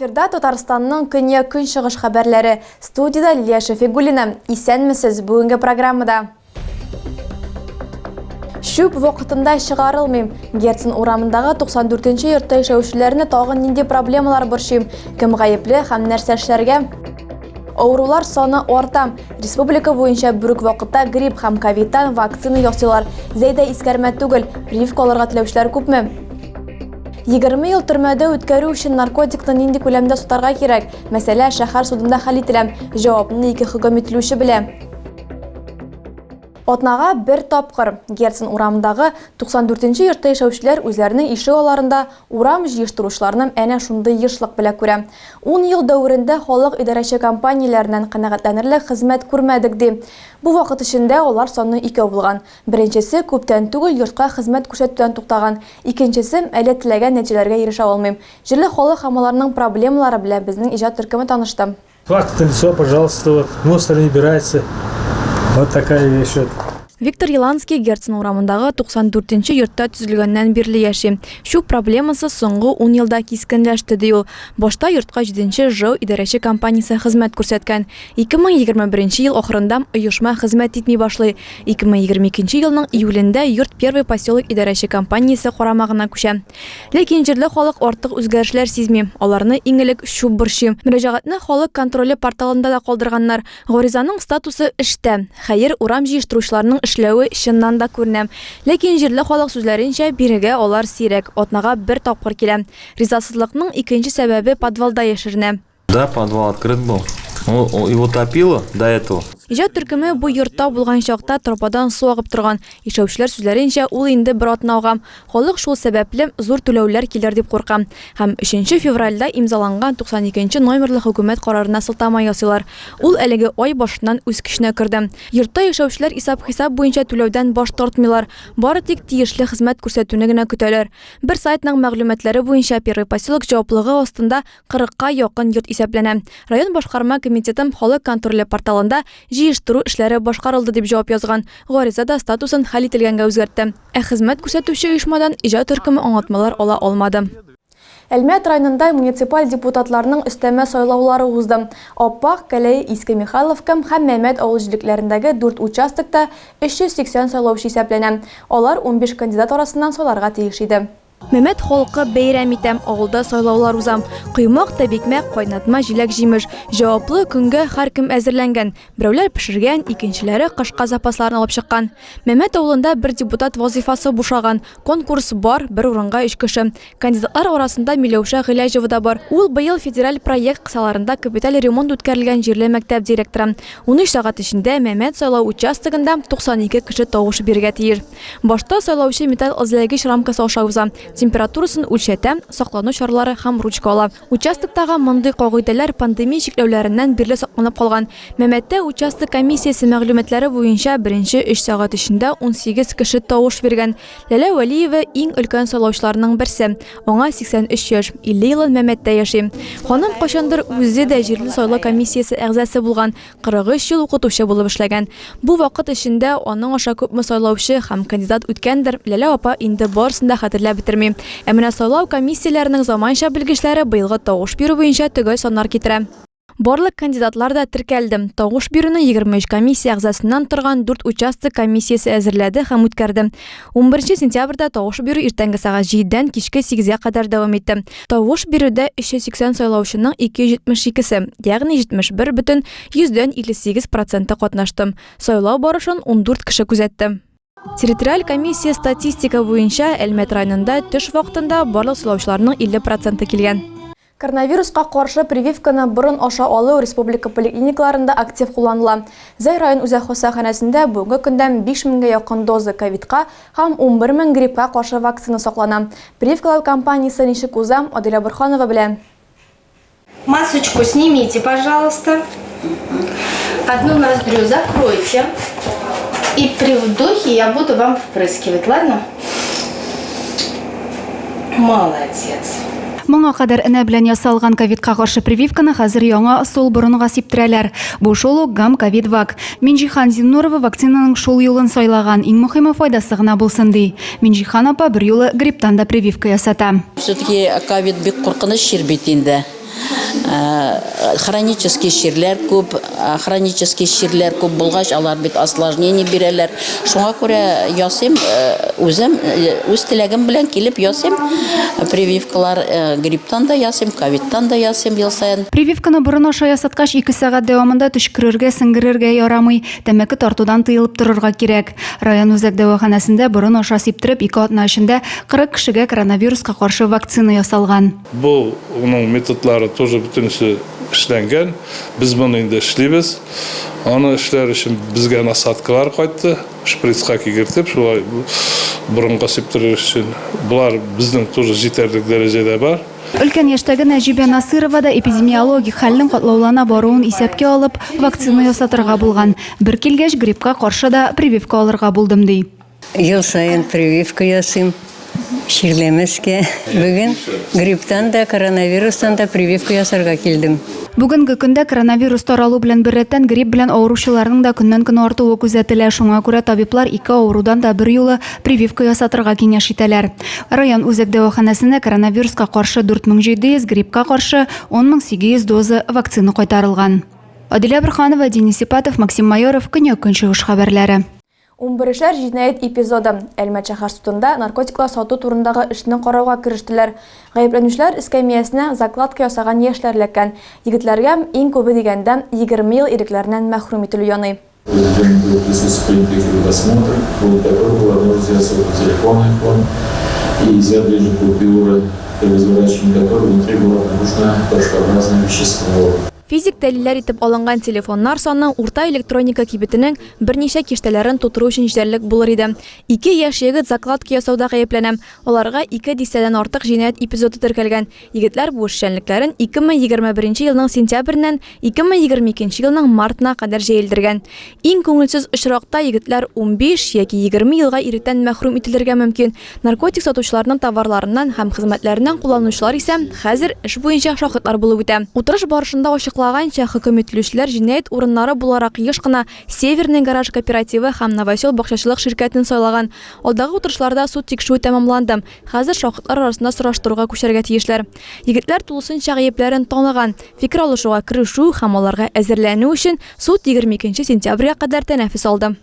Эфирда Татарстанның көньяк-көнчыгыш хәбәрләре. Студиядә Лилия Шәфигуллина. Исәнмесез, бүгенге программада. Чүп вакытында чыгарылмый. Герцен урамындагы 94 нче йортта яшәүчеләрне тагын нинди проблемалар борчый? Кем гаепле һәм нәрсә эшләргә? Авырулар саны арта. Республика буенча бер үк вакытта грипп һәм ковидтан вакцина ясыйлар. Зәйдә искәрмә түгел, прививка алырга теләүчеләр күпме? 20 ел төрмәдә үткәрү өчен наркотикны нинди күләмдә сатарга кирәк? Мәсьәлә шәһәр судында хәл ителә. Җавапны ике хөкем ителүче белә. Атнага бер тапкыр Герцен урамындагы 94 нче йортта яшәүчеләр үзләренең ишек алларында урам җыештыручыларны әнә шундый ешлык белә күрә. Ун ел дәверендә халык идарәче компанияләреннән канәгатьләнерлек хезмәт күрмәдек, ди. Бу вакыт эчендә алар саны икәү булган. Беренчесе күптән түгел йортка хезмәт күрсәтүдән туктаган, икенчесе әле теләгән нәтиҗәләргә ирешә алмый. Җирле халык һәм аларның проблемалары белән безнең иҗат төркеме танышты. Факт лицо, пожалуйста, вот, мусор не убирается. Вот такая вещь. Вот. Виктор Еланский Герцен урамындагы 94 нче йортта төзелгәннән бирле яши. Чүп проблемасы соңгы ун елда кискенләште, ди ул. Башта йортка җиденче ЖЭУ идарәче компаниясе хезмәт күрсәткән. 2021 ел ахырында оешма хезмәт итми башлый. 2022 елның июлендә йорт Первый поселок идарәче компаниясе карамагына күчә. Ләкин җирле халык артык үзгәрешләр сизми. Аларны иң элек чүп борчый. Мөрәҗәгатьне Халык контроле порталында да калдырганнар. Гаризаның статусы эштә. Хәер, урам җыештыручыларның эшләве чыннан да күренә. Ләкин җирле халык сүзләренчә, бирегә алар сирәк, атнага бер тапкыр килә. Ризасызлыкның икенче сәбәбе подвалда яшеренә. Да, подвал открыт был. Ну, его топило до этого. Иҗат төркеме бу йортта булган чакта торбадан су агып торган. Яшәүчеләр сүзләренчә, ул инде бер атна ага. Халык шул сәбәпле зур түләүләр килер дип курка. Һәм өченче февральдә имзаланган 92 нче номерлы хөкүмәт карарына сылтама ясыйлар. Ул әлеге ай башыннан үз көченә керде. Йортта яшәүчеләр исәп-хисап буенча түләүдән баш тартмыйлар. Бары тик тиешле хезмәт күрсәтүне генә көтәләр. Бер сайтның мәгълүматлары буенча, Первый поселок җаваплыгы астында Кырыкка якын йорт исәпләнә. Район башкарма комитеты Халык контроле порталында җыештыру эшләре башкарылды дип җавап язган. Гариза да статусын хәл ителгәнгә үзгәртте. Ә хезмәт күрсәтүче оешмадан иҗат төркеме аңлатмалар ала алмады. Әлмәт районында муниципаль депутатларның өстәмә сайлаулары узды. Аппак, Кәләй, Иске Михайловка һәм Мәмәт авыл җирлекләрендәге дүрт участокта 380 сайлаучы исәпләнә. Алар 15 кандидат арасыннан сайларга тиеш иде. Мәмәт халкы бәйрәм итә, авылда сайлаулар уза. Коймак, тәбикмәк, кайнатма, җиләк-җимеш. Җаваплы көнгә һәркем әзерләнгән. Берәүләр пешергән, икенчеләре кышка запасларын алып чыккан. Мәмәт авылында бер депутат вазыйфасы бушаган. Конкурс бар, бер урынга өч кеше. Кандидатлар арасында Миләүшә Гыйләҗева да бар. Ул быел федераль проект кысаларында капиталь ремонт үткәрелгән җирле мәктәп директоры. 13 сәгать эчендә Мәмәт сайлау участогында 92 кеше тавыш бирергә тиеш. Башта сайлаучы металл эзләгеч рамкасы аша уза, температурасын үлчәтә, саклану чаралары һәм ручка ала. Участоктагы мондый кагыйдәләр пандемия чикләүләреннән бирле сакланып калган. Мәмәттә участок комиссиясе мәгълүматлары буенча беренче өч сәгать эчендә 18 кеше тавыш биргән. Ләлә Вәлиева иң өлкән сайлаучыларның берсе. Аңа 83 яшь, 50 елын Мәмәттә яши. Ханым кайчандыр үзе дә җирле сайлау комиссиясе әгъзасы булган, 43 ел укытучы булып эшләгән. Бу вакыт эчендә аның аша күпме сайлаучы һәм кандидат үткәндер, Ләлә апа инде барысын да хәтерләп бетерми. Ә менә сайлау комиссияләренең заманча белгечләре быелгы тавыш бирү буенча төгәл саннар китерә. Барлык кандидатлар да теркәлде. Тавыш бирүне 23 комиссия әгъзасыннан торган дүрт участок комиссиясе әзерләде һәм үткәрде. Унберенче сентябрьдә тавыш бирү иртәнге сәгать җидедән кичке сигезгә кадәр дәвам итте. Тавыш бирүдә 380 сайлаучының 272 се, ягъни 71,58 проценты катнашты. Сайлау барышын 14 кеше күзәтте. Территориаль комиссия статистика буенча Әлмәт районында төш вакытында барлык сайлаучыларның 50 проценты килгән. Коронавируска каршы прививканы борын аша алу республика поликлиникаларында актив кулланыла. Зәй район үзәк хастаханәсендә бүгенге көндә 5 меңгә якын доза ковидка һәм 11 мең гриппка каршы вакцина саклана. Прививкалау кампаниясе ничек уза, Адилә Борһанова белә. Масочку снимите, пожалуйста. Одну ноздрю закройте. И при вдохе я буду вам впрыскивать, ладно? Молодец. Моңа кадәр энә белән ясалган ковидка каршы прививканы хәзер яңа ысул борынга сиптерәләр. Бу шул ук Гам-ковид-вак. Минҗихан Зиннурова вакцинаның шул юлын сайлаган, иң мөхиме файдасы гына булсын ди. Минҗихан апа берьюлы грипптан да прививка ясата. Все-таки ковид бик куркыныч чир бит инде. Хронический чирләр күп, хронический чирләр күп булгач, алар бит осложнение бирәләр. Шуңа күрә ясыйм, үзем үз теләгем белән килеп ясыйм прививкалар. Грипптан да ясыйм, ковидтан да ясыйм ел саен. Прививканы борын аша ясаткач, ике сәгать дәвамында төчкерергә, сеңгерергә ярамый, тәмәке тартудан тыелып торырга кирәк. Район үзәк дәваханәсендә борын аша сиптереп, ике атна эчендә 40 кешегә коронавируска каршы вакцина ясалган. Бу ның методлары тоже бөтенесе эшләнгән. Без моны инде эшлибез. Аны эшләр өчен безгә насадкалар кайтты, шприцка кигертеп, шулай борынга сиптерер өчен. Болар безнең тоже җитәрлек дәрәҗәдә бар. Өлкән яшьтәге Нәҗибә Насыйрова да эпидемиологик хәлнең катлаулана баруын исәпкә алып, вакцина ясатырга булган. Бер килгәч, гриппка каршы да прививка алырга булдым, ди. Ел саен прививка ясыйм, чирләмәскә. Бүген грипптан да, коронавирустан да прививка ясарга килдем. Бүгенге көндә коронавирус таралу белән беррәттән грипп белән авыручыларның да көннән-көн артуы күзәтелә. Шуңа күрә табиблар ике авырудан да берьюлы прививка ясатырга киңәш итәләр. Район үзәк дәваханәсенә коронавируска каршы 4700, гриппка каршы 10800 доза вакцина кайтарылган. Адилә Борһанова, Денис Ипатов, Максим Майоров, Көньяк-Көнчыгыш хәбәрләре. Унберешәр җинаять эпизоды. Әлмәт шәһәр судында наркотиклар сату турындагы эшне карауга керештеләр. Гаепләнүчеләр эскәмиясенә закладка ясаган яшьләр эләккән. Егетләргә, иң күбе дигәндә, 20 ел ирекләреннән мәхрүм ителү яный. Произведен был присутствие досмотр, в ходе которого было обнаружено сотовый телефон iPhone и изъят лежит купюры, при разворачивании которой внутри было обнаружено порошкообразное вещество. Физик дәлилләр итеп алынган телефоннар саны урта электроника кибетенең берничә киштәләрен тутыру өчен җитәрлек булыр иде. Ике яшь егет закладка ясауда гаепләнә. Аларга ике дистәдән артык җинаять эпизоды теркәлгән. Егетләр бу эшчәнлекләрен 2021 елның сентябреннән 2022 елның мартына кадәр җәелдергән. Иң күңелсез очракта егетләр 15 яки 20 елга иректән мәхрүм ителергә мөмкин. Наркотик сатучыларның товарларыннан һәм хезмәтләреннән кулланучылар исә хәзер эш буенча шаһитлар булып үтә. Утырыш барышында ачыклаганча, хөкем ителүчеләр җинаять урыннары буларак еш кына Северный гараж кооперативы һәм Новосел бакчачылык ширкәтен сайлаган. Алдагы утырышларда суд тикшерүе тәмамланды. Хәзер шаһитлар арасында сораштыруга күчәргә тиешләр. Егетләр тулысынча гаепләрен таныган. Фикер алышуга керешү һәм аларга әзерләнү өчен суд 22 сентябрьгә кадәр тәнәфес алды.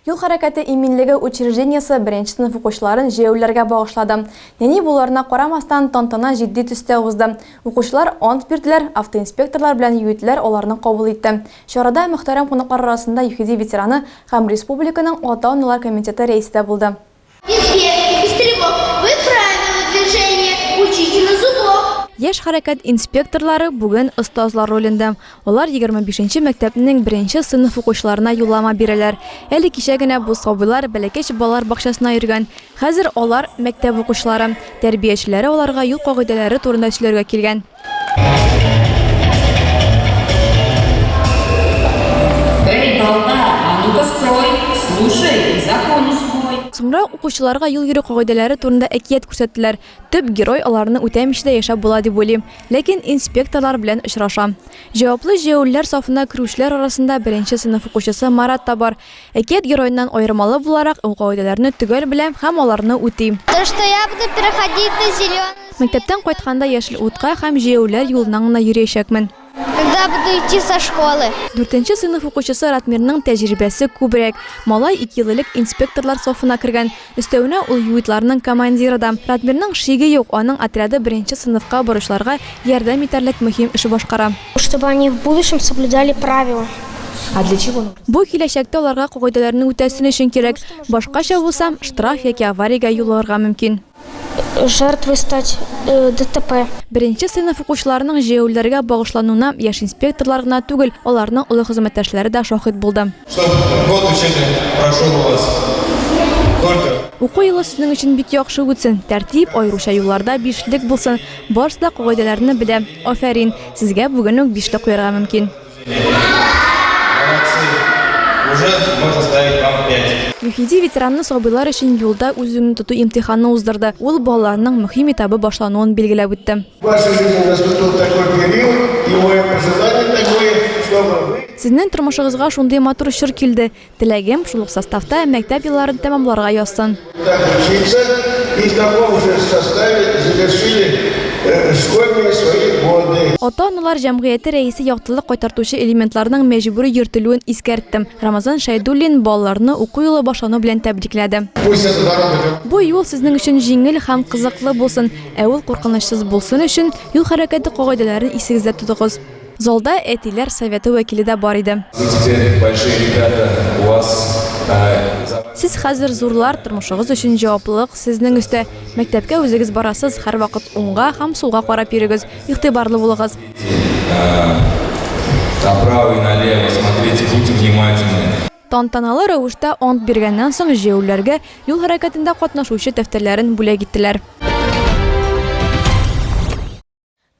Юл хәрәкәте иминлеге учреждениесе беренче сыйныф укучыларын җәяүлеләргә багышлады. Нәни булуларына карамастан, тантана җитди төстә узды. Укучылар ант бирделәр, автоинспекторлар белән ЮИДләр аларны кабул итте. Чарада мөхтәрәм кунаклар арасында ЮХИДИ ветераны һәм республиканың ата-аналар комитеты рәисе дә булды. Без спешки, без тревог, вы правила движения учите на зубок. Яшь хәрәкәт инспекторлары бүген остазлар ролендә. Алар 25 нче мәктәпнең беренче сыйныф укучыларына юллама бирәләр. Әле кичә генә бу сабыйлар Бәләкәч балалар бакчасына йөргән. Хәзер алар, мәктәп укучылары. Тәрбиячеләре аларга юл кагыйдәләре турында сөйләргә килгән. Эй, балда, а ну-ка стой, слушай и закон усвой. Соңрак укучыларга юл йөрү кагыйдәләре турында әкият күрсәттеләр. Төп герой аларны үтәмичә дә яшәп була дип уйлый. Ләкин инспекторлар белән очраша. Җаваплы җәяүлеләр сафына керүчеләр арасында беренче сыйныф укучысы Марат та бар. Әкият героеннан аермалы буларак, ул кагыйдәләрне төгәл белә һәм аларны үти. То, что я буду переходить на зеленый. Мәктәптән кайтканда яшел утка һәм җәяүлеләр юлына гына йөриячәкмен. Когда буду идти со школы. Дүртенче сыйныф укучысы Ратмирның тәҗрибәсе күбрәк. Малай ике ел элек инспекторлар сафына кергән. Өстәвенә, ул ЮИДларның командиры да. Ратмирның шиге юк, аның отряды беренче сыйныфка баручыларга ярдәм итәрлек мөһим эш башкара. Чтобы они в будущем соблюдали правила. А для чего? Бу киләчәктә аларга кагыйдәләрне үтәсен өчен кирәк. Башкача булса, штраф яки авариягә юлыгырга мөмкин. Жертвой стать э, ДТП. Беренче сыйныф укучыларының җәяүлеләргә багышлануына яшь инспекторлар гына түгел, аларның олы хезмәттәшләре дә шаһит булды. Чтоб год учебный прошел у вас только. Уку елы сезнең өчен бик яхшы үтсен. Тәртип, аеруча юлларда бишлек булсын. Барысы да кагыйдәләрне белә. Афәрин! Сезгә бүген үк бишле куярга мөмкин. Молодцы! Уже можно ставить вам пять. ЮХИДИ ветераны сабыйлар өчен юлда үз-үзеңне тоту имтиханы уздырды. Ул балаларның мөһим этабы башлануын билгеләп үтте. В вашей жизни наступил такой период, и мое пожелание такое, чтобы вы... Сезнең тормышыгызга шундый матур чор килде. Теләгем, шул ук составта мәктәп елларын тәмамларга язсын. Так учиться. и в таком же составе завершили э, школьные свои годы. Ата-аналар җәмгыяте рәисе яктылык кайтартучы элементларның мәҗбүри йөртелүен искәртте. Рамазан Шәйдуллин балаларны уку елы башлану белән тәбрикләде. Бу юл сезнең өчен җиңел һәм кызыклы булсын, ә ул куркынычсыз булсын өчен юл хәрәкәте кагыйдәләрен исегездә тотыгыз. Залда әтиләр советы вәкиле дә бар иде. Вы теперь большие ребята, у вас Сез хәзер зурлар, тормышыгыз өчен җаваплылык сезнең өстә. Мәктәпкә үзегез барасыз, һәрвакыт уңга һәм сулга карап йөрегез, игътибарлы булыгыз. Направо и налево смотрите, будьте внимательны. Тантаналы рәвештә ант биргәннән соң җәяүлеләргә юл хәрәкәтендә катнашучы дәфтәрләрен бүләк иттеләр.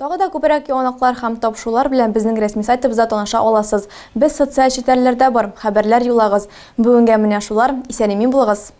Тагы да күбрәк яңалыклар һәм тапшырулар белән безнең рәсми сайтыбызда таныша аласыз. Без социаль челтәрләрдә бар, хәбәрләр юллагыз. Бүгенгә менә шулар, исән-имин булыгыз!